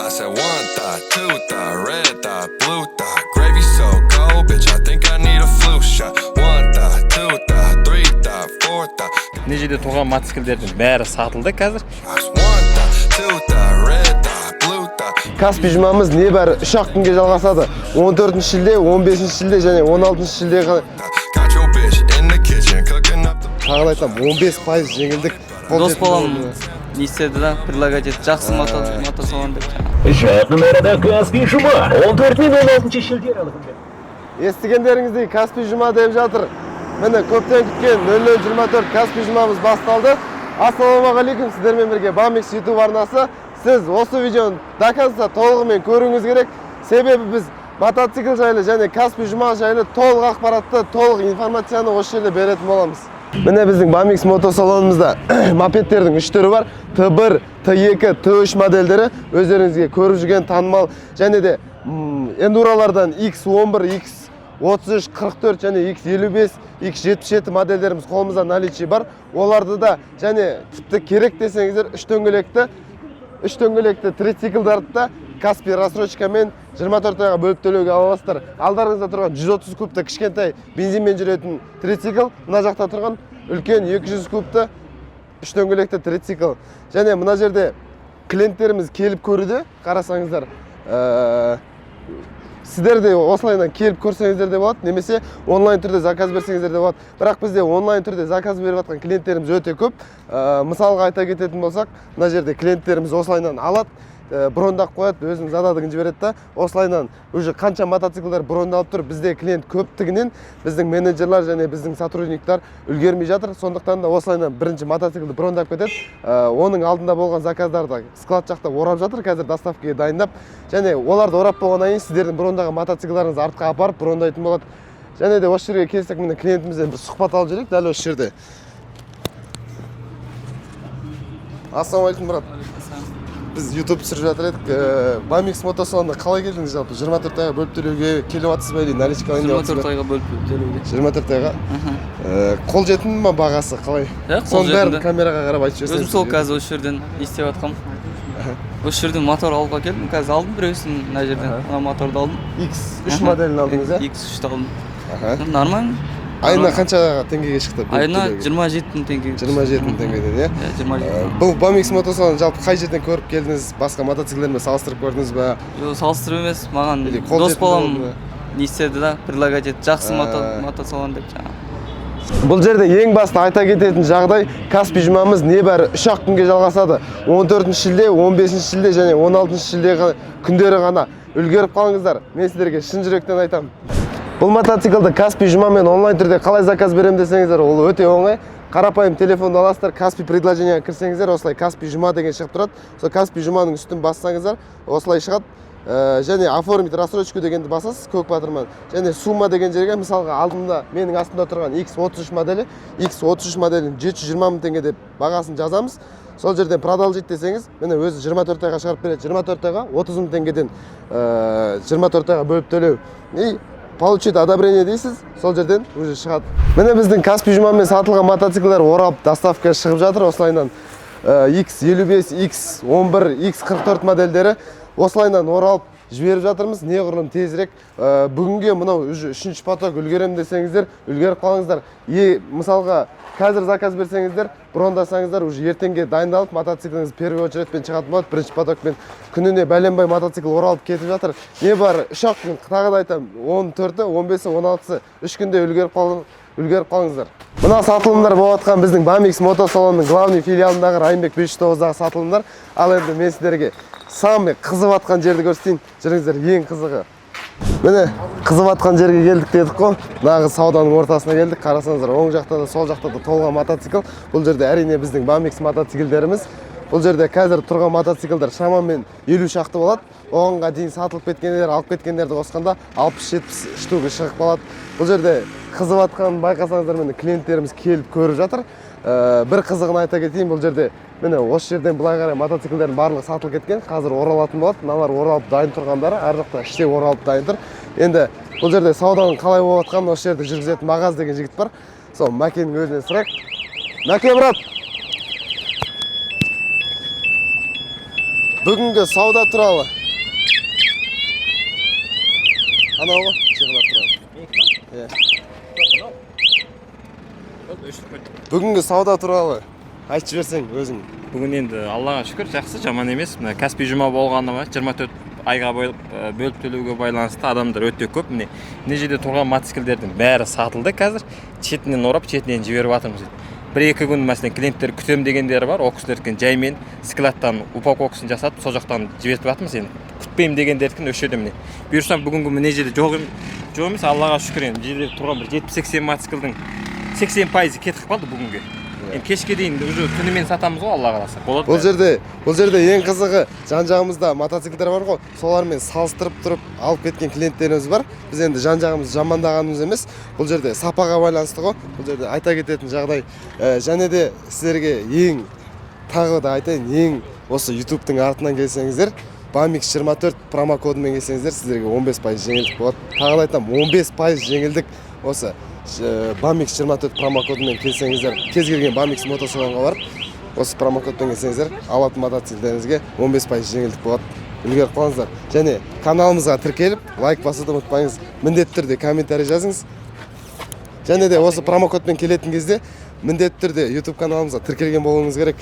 I said one thought, two thought, red thought, blue thought. Gravy so cold, bitch. I think I need a flu shot. One thought, two thought, three thought, four thought. Мына жерде тұрған мотоциклдердің бәрі сатылды қазір. One thought, two thought, red thought, blue thought. Каспий жұмамыз небәрі 3-ақ күнге жалғасады. 14 шілде, 15 шілде және 16 шілде. Got your bitch in the kitchen cooking up the Тағы да айтамын, 15% жеңілдік. Дос балам не істеді да, предлагать етті, жақсы мотосалон деп жаңағы. Жақын арада Каспий жұма 14 мен 16 шілде аралығында. Естігендеріңіздей, Каспий жұма деп жатыр. Міне, көптен күткен 0024 Каспий жұмамыз басталды. Ассалаумағалейкум, сіздермен бірге Бамикс YouTube арнасы. Сіз осы видеоны до конца толығымен көруіңіз керек. Себебі біз мотоцикл жайлы және Каспий жұма жайлы толық ақпаратты, толық информацияны осы жерде беретін боламыз. Міне, біздің Бамикс мотосалонымызда мопедтердің үш түрі бар. Т1, Т2, Т3 модельдері, өздеріңізге көріп жүрген танымал, және де эндуралардан X11, X33, 44 және X55, X77 модельдеріміз қолымызда наличие бар. Оларды да және тіпті керек десеңіздер үш дөңгелекті трициклдарды да Каспий рассрочкамен 24 айға бөліп төлеуге ала аласыздар. Алдарыңызда тұрған 130 кубты кішкентай бензинмен жүретін трицикл, мына жақта тұрған үлкен 200 кубты үш дөңгелекті трицикл. Және мына жерде клиенттеріміз келіп көруде, қарасаңыздар, сіздер де осылайынан келіп көрсеңіздер де болады, немесе онлайн түрде заказ берсеңіздер де болады. Бірақ бізде онлайн түрде заказ беріп жатқан клиенттеріміз өте көп. Мысалға айта кететін болсақ, мына жерде клиенттеріміз осылайынан алады, брондап қояды, өзінің задатогын жібереді да, осылайынан уже қанша мотоциклдар брондалып тұр. Бізде клиент көптігінен біздің менеджерлар және біздің сотрудниктар үлгермей жатыр. Сондықтан да осылайынан бірінші мотоциклді брондап кетеді. Оның алдында болған заказдарды склад жақта орап жатыр қазір, доставкаға дайындап, және оларды орап болғаннан кейін сіздердің брондаған мотоциклдарыңызды артқа апарып брондайтын болады. Және де осы жерге келсек, міне, клиентімізден бір сұхбат алып жіберейік дәл осы жерде. Ассалаумағалейкум, брат! Біз YouTube түсіріп жатыр едік. Бамикс мотосалонына қалай келдіңіз жалпы? 24 айға бөліп төлеуге келіп жатсыз ба или наличка алайын деп жатсыз 24 ба? айға бөліп төлеуге. 24 айға. Қолжетімді ма, бағасы қалай? Иә, Соның бәрін қолжетімді. камераға қарап айтып жіберсеңіз. Өзім сол қазір осы жерден не істеп жатқанмын. Осы жерден мотор алуға келдім, қазір алдым біреусін мына жерден, мына моторды алдым. X3 моделін алдыңыз, иә? X3-ті алдым. Аха. Нормально. Айына қанша теңгеге шықты бөліп Айына төлеуге? 27 мың теңге. 27 мың теңгеден, иә? Иә, 27 мың. Бұл Бамикс мотосалонын жалпы қай жерден көріп келдіңіз? Басқа мотоциклдермен салыстырып көрдіңіз ба? Жоқ, салыстырып емес, маған Или дос қолжетімді балам болды ма? не істеді да, предлагать етті, жақсы мотосалон деп жаңағы. Бұл жерде ең басты айта кететін жағдай: Каспий жұмамыз небәрі 3-ақ күнге жалғасады. 14 шілде, 15 шілде және 16 шілде күндері ғана. Үлгеріп қалыңыздар. Мен сіздерге шын жүректен айтамын. Бұл мотоциклді Каспий жұмамен онлайн түрде қалай заказ беремін десеңіздер, ол өте оңай. Қарапайым телефонды аласыздар, Каспий предложениеға кірсеңіздер, осылай Каспий жұма деген шығып тұрады. Сол Каспий жұманың үстін бассаңыздар, осылай шығады. Және «Оформить рассрочку» дегенді басасыз көк батырман, және «Сумма» деген жерге, мысалға, алдымда, менің астымда тұрған X33 моделі, X33 моделін 720 мың теңге деп бағасын жазамыз. Сол жерден «Продолжить» десеңіз, міне, өзі 24 айға шығарып береді. 24 айға 30 мың теңгеден, 24 айға бөліп төлеу, и «Получить одобрение» дейсіз, сол жерден уже шығады. Міне, біздің Каспий жұмамен сатылған мотоциклдер оралып, доставка шығып жатыр осылайынан. X55, X11, X44 модельдері осылайынан оралып жіберіп жатырмыз неғұрлым тезірек. Бүгінге мынау уже үшінші поток, үлгерем десеңіздер, үлгеріп қалыңыздар. Мысалға, қазір заказ берсеңіздер, брондасаңыздар, уже ертеңге дайындалып мотоцикліңіз первый очередьпен шығатын болады, бірінші потокпен. Күніне бәленбай мотоцикл оралып кетіп жатыр. Небәрі 3-ақ күн, тағы да айтамын, 14-і, 15-і, 16-сы, 3 күнде үлгеріп қалыңыздар. Мына сатылымдар болып жатқан біздің Бамикс мотосалонының главный филиалындағы Райымбек 509-дағы сатылымдар. Ал енді мен сіздерге самый қызып жатқан жерді көрсетейін, жүріңіздер. Ең қызығы, міне, қызып жатқан жерге келдік дедік қой, нағыз сауданың ортасына келдік. Қарасаңыздар, оң жақта да, сол жақта да толған мотоцикл. Бұл жерде, әрине, біздің Бамикс мотоциклдеріміз. Бұл жерде қазір тұрған мотоциклдер шамамен 50 шақты болады. Оғанға дейін сатылып кеткендер, алып кеткендерді қосқанда 60-70 штугі шығып қалады. Бұл жерде қызып жатқанын байқасаңыздар, міне, клиенттеріміз келіп көріп жатыр. Бір қызығын айта кетейін, бұл жерде, міне, осы жерден былай қарай мотоциклдердің барлығы сатылып кеткен, қазір оралатын болады. Мыналар оралып дайын тұрғандары, ар жақта іште оралып дайын тұр. Енді бұл жерде сауданың қалай болып жатқанын осы жерде жүргізетін Мағаз деген жігіт бар, сол Мәкенің өзінен сұрайық. Мәке, брат, Бүгінгі сауда туралы. Анау ғой, жиғылап тұрған. Иә. Бүгінгі сауда туралы айтып жіберсең өзің. Бүгін енді, Аллаға шүкір, жақсы, жаман емес. Мына Каспий жұма болғаны ма, 24 айға бөліп төлеуге байланысты адамдар өте көп. Міне, мына жерде тұрған мотоциклдердің бәрі сатылды қазір. Шетінен орап, шетінен жіберіп жатырмыз. 1-2 күн, мәселен, клиенттер күтемін дегендері бар. Ол кісілердікі жаймен складтан упаковкасын жасатып, сол жақтан жібертіп жатырмыз. Енді күтпеймін дегендердікін осы жерде, міне, бұйырса, бүгінгі мына жерде жоқ емес, Аллаға шүкір. Енді мына жерде тұрған бір 70-80 мотоциклдің 80%-ы кетіп қалды бүгінге. Енді кешке дейін уже түнімен сатамыз ғой, Алла қаласа, болады. Бұл жерде ең қызығы, жан жағымызда мотоциклдер бар ғой, солармен салыстырып тұрып алып кеткен клиенттеріміз бар. Біз енді жан жағымыз жамандағанымыз емес, бұл жерде сапаға байланысты ғой. Бұл жерде айта кететін жағдай, және де сіздерге ең тағы да айтайын, ең осы Ютубтың артынан келсеңіздер, Бамикс 24 промокодымен келсеңіздер, сіздерге 15% жеңілдік болады. Тағы да айтамын, 15% жеңілдік. Осы Бамикс 24 промокодымен келсеңіздер, кез келген Бамикс мотосалонға барып, осы промокодпен келсеңіздер, алатын мотоциклдеріңізге 15% жеңілдік болады. Үлгеріп қалыңыздар және каналымызға тіркеліп, лайк басуды ұмытпаңыз. Міндетті түрде комментарий жазыңыз және де осы промокодпен келетін кезде міндетті түрде YouTube каналымызға тіркелген болуыңыз керек.